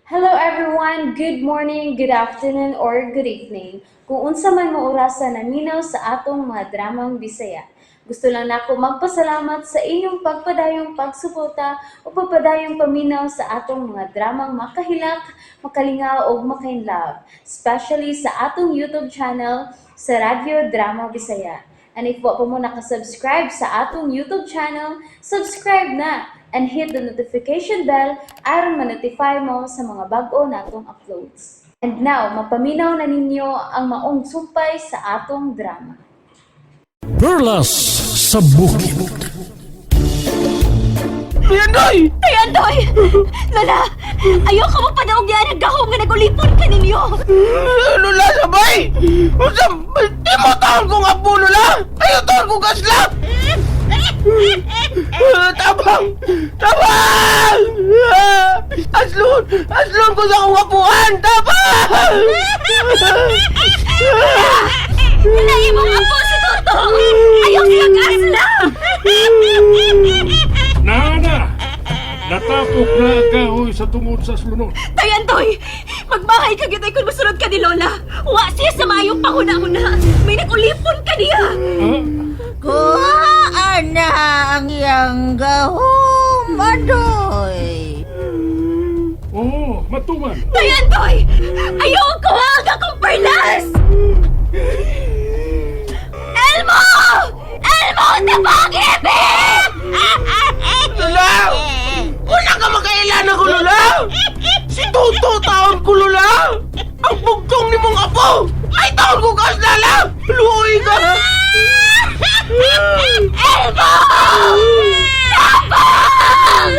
Hello everyone! Good morning, good afternoon, or good evening. Kung unsa man mo orasa naminaw sa atong mga dramang Bisaya. Gusto lang nako magpasalamat sa inyong pagpadayong pagsuporta o pagpadayong paminaw sa atong mga dramang makahilak, makalingaw ug makainlove, especially sa atong YouTube channel sa Radyo Drama Bisaya. And if wa pa mo nakasubscribe sa atong YouTube channel, subscribe na and hit the notification bell aron ma-notify mo sa mga bag-o natong uploads. And now, mapaminaw na ninyo ang maong sumpay sa atong drama. Perlas sa Bukid. Yandoy! Tay Andoy! Lola! Ayoko magpadaog niya ang gahom nga nagulipon ka ninyo! Lula, sabay! Unsa, di mo taon kong apo, Lula! Ayaw taon kong kasla! Tabang! Tabang! Aslon! Aslon ko sa akong apuan! Tabang! Wala imong apo si Toto! Ayaw siya kasla! Nana! Natapok na ang kahoy sa tungod sa slunod. Tay Andoy! Magmahay ka gyud kung masunod ka ni Lola! Wa siya sa maayong panguna-una! May nagulipon ka niya! Ah, Kuhaan na ang iyang gahom, Adoy. oo, matuman. Tay Andoy! Ayaw ko ang akong perlas! Elmo! Elmo! Tabang ibig! Lula! Wala ka makailan ako, Lula! Si Toto taon ko, Lula! Ang bugtong ni mong apo! Ay, taon ko kasla lang! Luoy ka! Elmo! Tabang!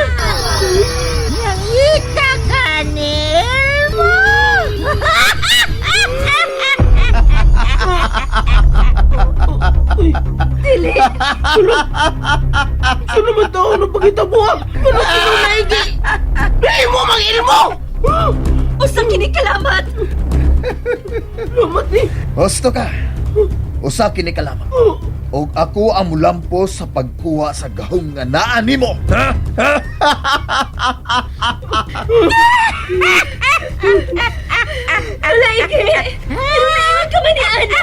Nangita ka ni Elmo. Dili! Sino man taon ang pagkita mo, ha? Ano sinunaigi? Dili mo mang ilmo! Usa kini kalamat! Lamat ni! Husto ka. Usa kini ka lamang. Og ako ang mulampo sa pagkuha sa gahom nga naa nimo. Lola Ige! Ano ka man ni Ana?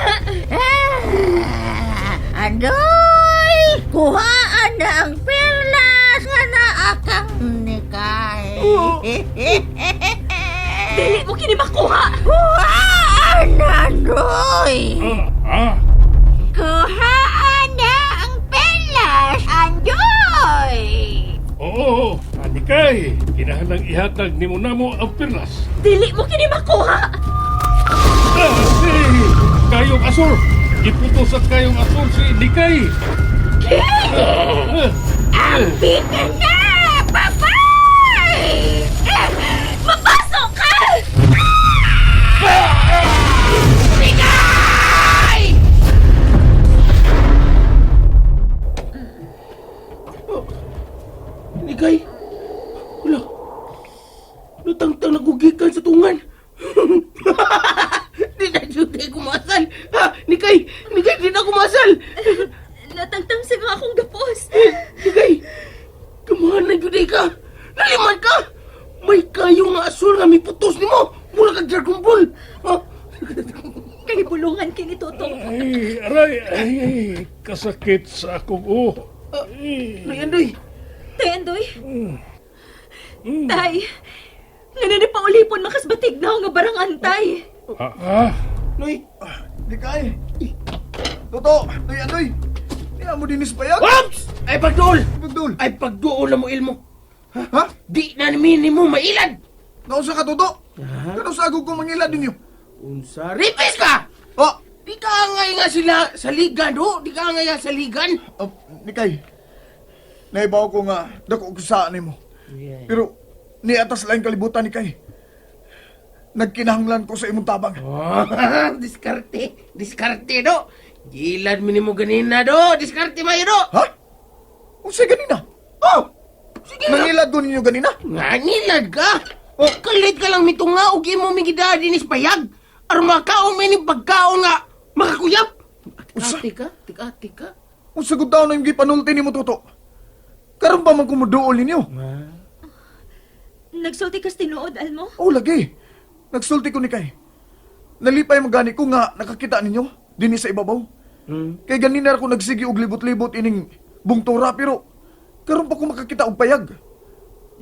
Adoy, kuhaan na ang perlas nga naa kang nikay. Dili mo kini makuha! Kuhaan na, Adoy. Ah, ah, Kuhaan na ang perlas, Andoy. oo, oo. Anikay, kinahanglang ihatag nimo namo ang perlas. Dili mo kini makuha! Ah, hey, kayong asol. Iputo sa kayong asol si Nikay. Ah, ah, Bitin na, papay! Mapasok ka! Nikay! Wala! Lutang-tang nagugikan sa tungan! Di na jud ay kumasal! Ha? Nikay! Nikay, di na kumasal! Natangtang sa nga akong gapos! Nikay! Kamahan na jud ay ka! Naliman ka! May kayo nga asul nga miputos nimo! Mura ka Dragon Ball! Ha? Kay bulungan kini Toto. Ay, aray, ay, ay, kasakit sa akong uho. Ay, Nay, Andoy! Tay Andoy! Tay! Nga na paulipon makasbatig na nga barang antay! ah, ah, Nay! Di kay. Toto, ay anoy. Niya mo dinis payag. Ops! Ay pagduol! Pagdul. Ay pagduol na mo ilmo! Ha? Di na ni mo mailad! Nausa ka Toto? Kano sa agog ko mangilad ninyo? Unsa ripis ka! Oh, Di ka angay nga sila sa ligan, do? Di ka angay nga sa ligan? oh Nikay. Naibaw ko nga dako ko sa nimo. Pero niatas lang kalibutan ni Kay. Nagkinahanglan ko sa imong tabang. Oh, diskarte. Diskarte, do. Gilad mi nimo ganina, do. Diskarte mayo, do. Ha? Unsa ganina? Oh, sige na. Nangilad ko ninyo ganina? Nga, ngilad ka. Oh, kalit ka lang mito nga, ug imo mi gidadi ni payag. Aron makaon mi ni pagkaon nga makakuyap. Usa? Tika ka, tika tika. Unsa gud taon na yung gipanulti nimo Toto? Karon pa man kumuduol ninyo. Nagsulti kas tinuod, Almo? Oh, lagi. Nagsulti ko ni Kay. Nalipay man gani ko nga nakakita ninyo dinhi sa ibabaw. Kay ganina ra ko nagsige og libot-libot ining bungtura pero karon pa ko makakita og payag.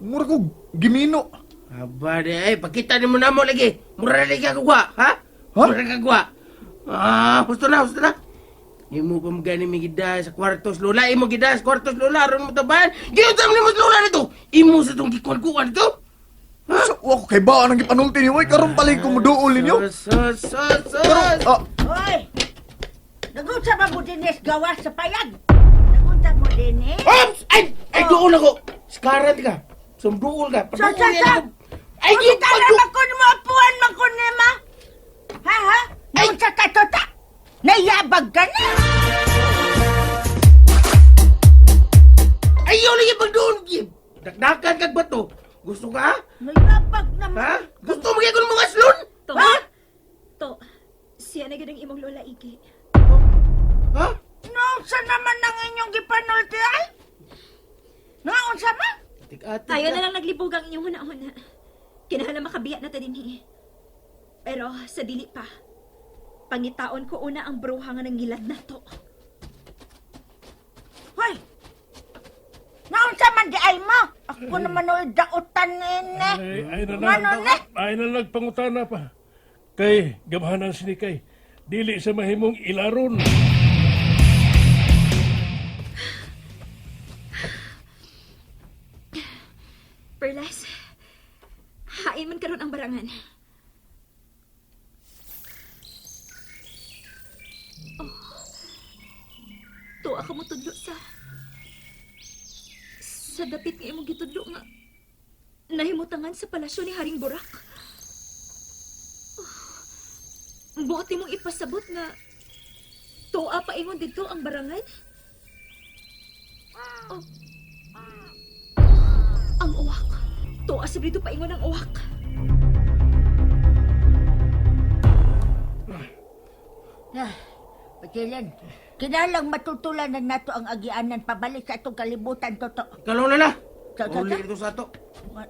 Mura ko gimino. Aba di ay, pagkita ni mo na mo lagi. Mura lagi ka kuha, ha? Ha? Mura ka kuha. Ah, gusto na, gusto na. Imo pa mo gani mi gida sa kwartos lola, imo gida sa kwartos lola aron mo taban. Giyutam ni mo sa lola nito. Imo sa tong gikuan-kuan nito. Sa wa ko kay ba ang gipanulti niyo oy karon palay ko moduol ninyo. Sus, sus, sus. Karon ah, Hoy! Nagunsa ba mo dinis gawas sa payag? Nagunsa mo dinis? Ops! Ay, ay duol ako. Sikaran ka. Sumduol ka. Sa, Paduol sa, yan sa! ako. Ay, di Pagkita na pagdu- man ko mo, apuan man ko nima! Ha, ha? Nagunsa ka tota? Nayabag ka na! Ayaw lagi pagduol. Dakdakan kag bato. Gusto ka? Nayabag naman. Ha? Gusto mo gyud mga slon? To. Ha? To. Siya na gid ang imong lola, Iki. Ha? Naunsa naman ang inyong gipanulti ay? Naunsa man? Atik-atik Tayo ka. na lang naglibog ang inyong huna-huna. Kinahanglan makabiya na ta dinhi. Pero sa dili pa, pangitaon ko una ang bruha nga nangilad na to. Hoy! Naunsa man di ay mo? Ako naman o'y dautan ini. Ay, ay na lang. Ano na? Ay na lang pangutana pa. Kay gamhanan si Nikay. Dili sa mahimong ilaron. Perlas, hain man karon ang barangan. Oh, tuwa ka mo tudlo sa dapit nga imong gitudlo nga nahimutangan sa palasyo ni Haring Burak. Oh, buot nimong ipasabot nga tuwa paingon didto ang barangan. Oh, ang uwak. Tuwa sa dito paingon ang uwak. Ah, Patilan, kinalang matutulan na nato ang agianan pabalik sa atong kalibutan, Toto. Ikaw lang, Lola. Sa- sa- Uli sa? ito sa ato.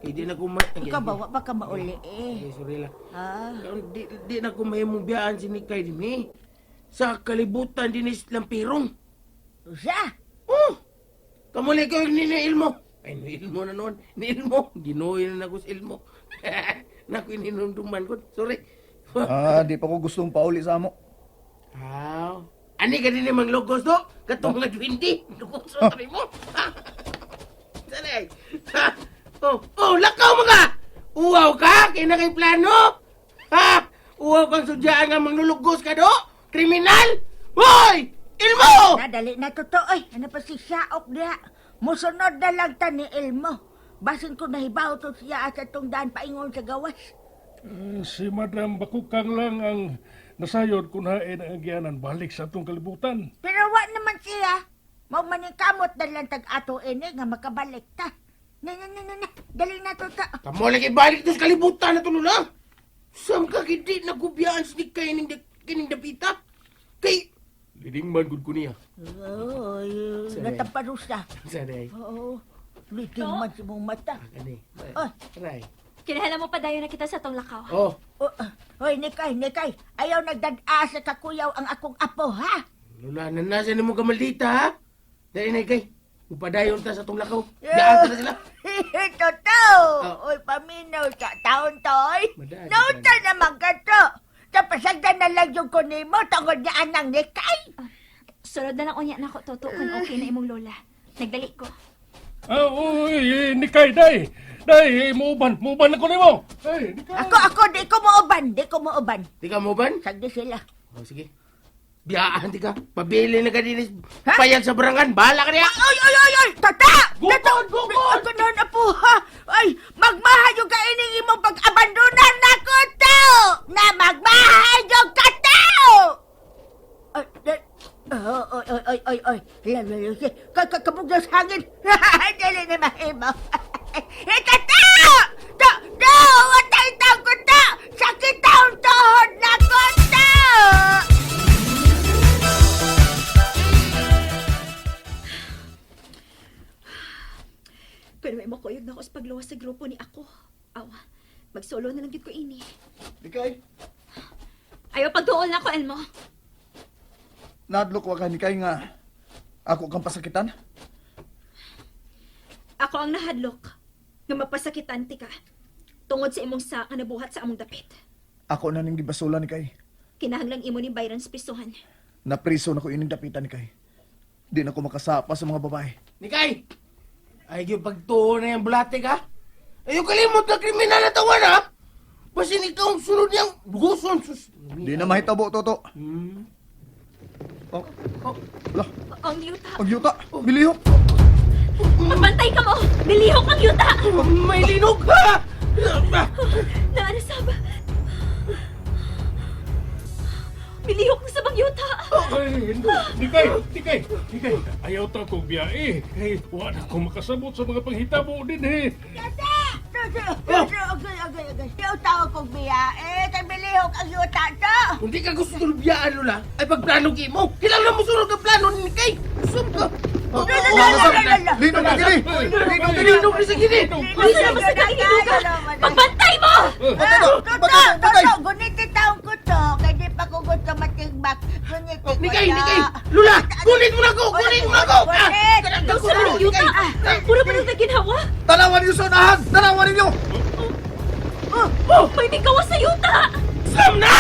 Eh, di na ko ma... Ikaw ba, wa ba ka mauli eh? Ay, sorry lang. Ah, Karon, di na ko mahimong biyaan si Nikay din eh. Sa kalibutan din is lampirong. usa? Oh! Kamuli ko yung ni Ilmo. Ay, ni Ilmo na noon. Ni Ilmo. Ginuoy na nako sa Ilmo. Naku, ininumduman ko. Sorry. ah, di pa ko gustong pauli sa amo. Aw. Ani ka din mang logos do? Katong nga 20. Lugos sa mo. Sanay. Ha? Oh, oh, lakaw mga. Uwaw ka kay na kay plano. Ha? Uwaw kang sudyaan nga manglulugos ka do? Kriminal? Hoy! Ilmo! Nadali na, Toto. Ay, ano pa si Shaok diha? Musunod na lang ta ni Elmo. Basin ko nahibaw to siya sa itong daan paingon sa gawas. Eh, si Madam Bakukang lang ang nasayod kung hain ang agyanan balik sa atong kalibutan. Pero wa naman siya. Mao man ni kamot na lang tag ato ini nga makabalik ta. Na na na na na. Dali na, Toto. Kamo lagi balik to sa kalibutan na to lula. Sam ka hindi nagubiyaan si kay ning kining dapita. Kay liding man gud ko niya. Oy, Sorry. nataparusa. Sanay. Oo. Liting man sa mong mata. Ani. Ay. Aray. Kinahanglan mo padayon na kita sa tong lakaw. Oh, Oh, ah, hoy, Nikay, Nikay. Ayaw nagdad-a sa kakuyaw ang akong apo, ha? Lula, nanasa ni mo kamaldita, ha? Dahil na kay, upadayon ta sa tong lakaw. Daan ta na sila. Totoo! Oh. Oy, paminaw sa taon toy. Madaan, Naunta naman ka to. Tapasagdan na lang yung kunin mo tungod niya anang Nikay. Sunod na lang unya nako Toto kung okay na imong lola. Nagdali ko. Ah, uy, eh, Nikay, day! Day, eh, muuban, muuban ako nimo. Ay, Nikay. Ako, ako, di ko muuban, di ko muuban. Di ka mo ban? Sagdi sila. Oh, sige. Biyaan, di ka. Pabili na ka din. Ha? Payag sa barangan. Bahala ka niya. Ay, ay, ay, ay! Tata! Gukod, gukod! Ako noon, apo, ha? Ay, magmahayo ka ining imong pag-abandonan na ko to! Na magmahayo ka to! Ay, ay, ay, ay, ay, ay, ay, la, la, la, kabuglas hangin. Dali na mahimo. Eh, tata! To, to, watay taon ko to! Sakit taon tuhod na ko to! Pero may makuyog na ako sa pagluwas sa grupo ni ako. Magsulo na lang gid ko ini. Nikay, Ayaw pagtuol na ko, Elmo. nadlok wa ka Nikay nga ako kang pasakitan. Ako ang nahadlok nga mapasakitan ti ka tungod sa imong sa nga nabuhat sa among dapit. Ako na ning gibasula Nikay. Kinahanglang imo ni Byron sa prisuhan. Napriso na ko ining dapitan Nikay. Di na ko makasapa sa mga babae. Nikay! Ay, yung pagtuo na yung bulate ka? Ay, yung kalimot na kriminal na tawan, ha? Basin ikaw ang sunod niyang buguson. Sus. Di na mahitabo, Toto. Oh, Oh, wala. Ang yuta. Ang yuta. Milihok. Magbantay ka mo! Nilihok ang yuta! may linog, ha? Naanasab! Milihok na sa bang yuta! Ay, Nikay, Nikay, Nikay, ayaw ta kong biyae. Hey, wa na ko makasabot sa mga panghitabo din eh. Toto, Toto, agay, agay, agay. Ayaw tao kong biya. Eh, kay bilihok ang yuta to. Kung di ka gusto tulubiyaan, Lola, ay pagplano mo. Kailangan mo sunod ang plano ni Nikay. Gusto ka. No, no, no, no, no, no, no. Linog na gini. Linog gini. Linog na sa gini. Gusto na mas nagkainiluga! Pagbantay mo! Patay Toto, na. Patay na. Patay. Toto, guniti taong ko to. Kay di pa ko gusto matigbak. Guniti ko Nikay, to. Nikay! Lola! Kunin mo na ako! Kunin mo na ako! Ah, Gunit! Gusto na ang yuta! Puro pa nang naginhawa! Tanawan ninyo sa unahan. Tanawan ninyo. Oh, may mikawa sa yuta! Sam na!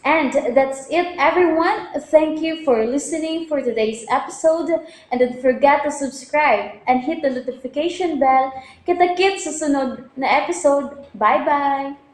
And that's it, everyone. Thank you for listening for today's episode. And don't forget to subscribe and hit the notification bell. Kita-kits sa sunod na episode. Bye-bye!